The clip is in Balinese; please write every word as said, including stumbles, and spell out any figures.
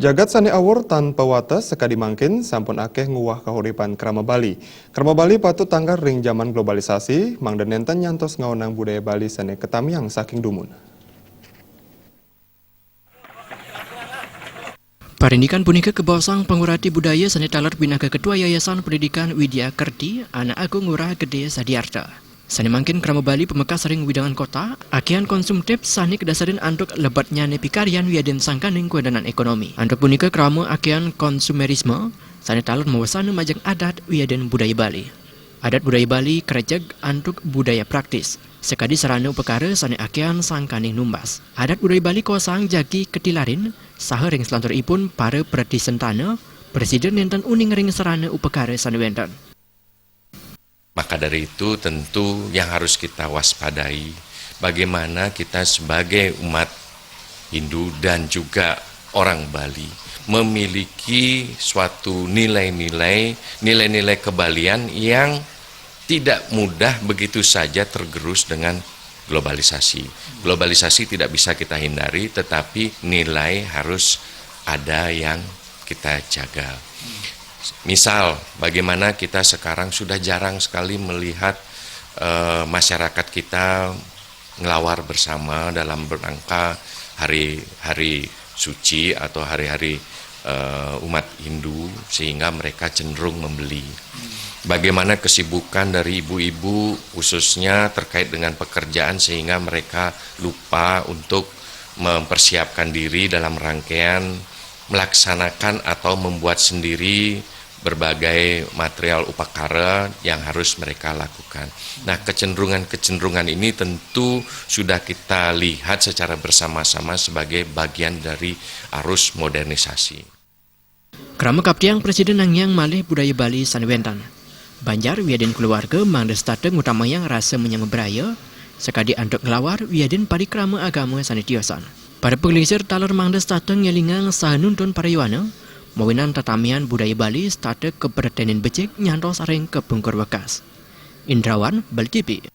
Jagat sane awor tanpa wates sakadi mangkin sampun akeh nguwah kahuripan krama Bali. Krama Bali patut tanggap ring jaman globalisasi, mangda nenten nyantos ngaonang budaya Bali sane katamiang saking dumun. Parindikan punika kabaosang pangurati budaya sane taler pinaka Ketua Yayasan Pendidikan Widya Kerti, Anak Agung Ngurah Gede Sadiarta. Sane mangkin krama Bali pamekas ring wewidangan kota, akehan konsumtif sane kadasarin antuk lebetnyane pikaryan wiadin sangkaning kuedanan ekonomi. Antuk punika krama akehan konsumerisme, sane taler mawesana majeng adat wiadin budaya Bali. Adat budaya Bali kreceg antuk budaya praktis, sakadi sarana upakara sane akehan sangkaning numbas. Adat budaya Bali kosang jagi katilarin, saha ring salanturipun para pratisentana, prasida nenten uning ring sarana upakara sane wenten. Maka dari itu, tentu yang harus kita waspadai, bagaimana kita sebagai umat Hindu dan juga orang Bali memiliki suatu nilai-nilai, nilai-nilai kebalian yang tidak mudah begitu saja tergerus dengan globalisasi. Globalisasi tidak bisa kita hindari, tetapi nilai harus ada yang kita jaga. Misal, bagaimana kita sekarang sudah jarang sekali melihat eh, masyarakat kita ngelawar bersama dalam rangka hari-hari suci atau hari-hari eh, umat Hindu, sehingga mereka cenderung membeli. Bagaimana kesibukan dari ibu-ibu, khususnya terkait dengan pekerjaan, sehingga mereka lupa untuk mempersiapkan diri dalam rangkaian melaksanakan atau membuat sendiri berbagai material upakara yang harus mereka lakukan. Nah, kecenderungan-kecenderungan ini tentu sudah kita lihat secara bersama-sama sebagai bagian dari arus modernisasi. Krama kaptiang prasida nangiang malih budaya Bali sane wenten. Banjar wiadin kulawarga mangda setata ngutamayang rasa menyama braya, sakadi antuk nglawar wiadin parikrama agama sane tiosan. Para panglingsir taler mangda setata ngelingang saha nuntun para yowana, mawinan tatamian budaya Bali setata kapretenin becik nyantos ring kapungkur wekas. Indrawan, Bali T V.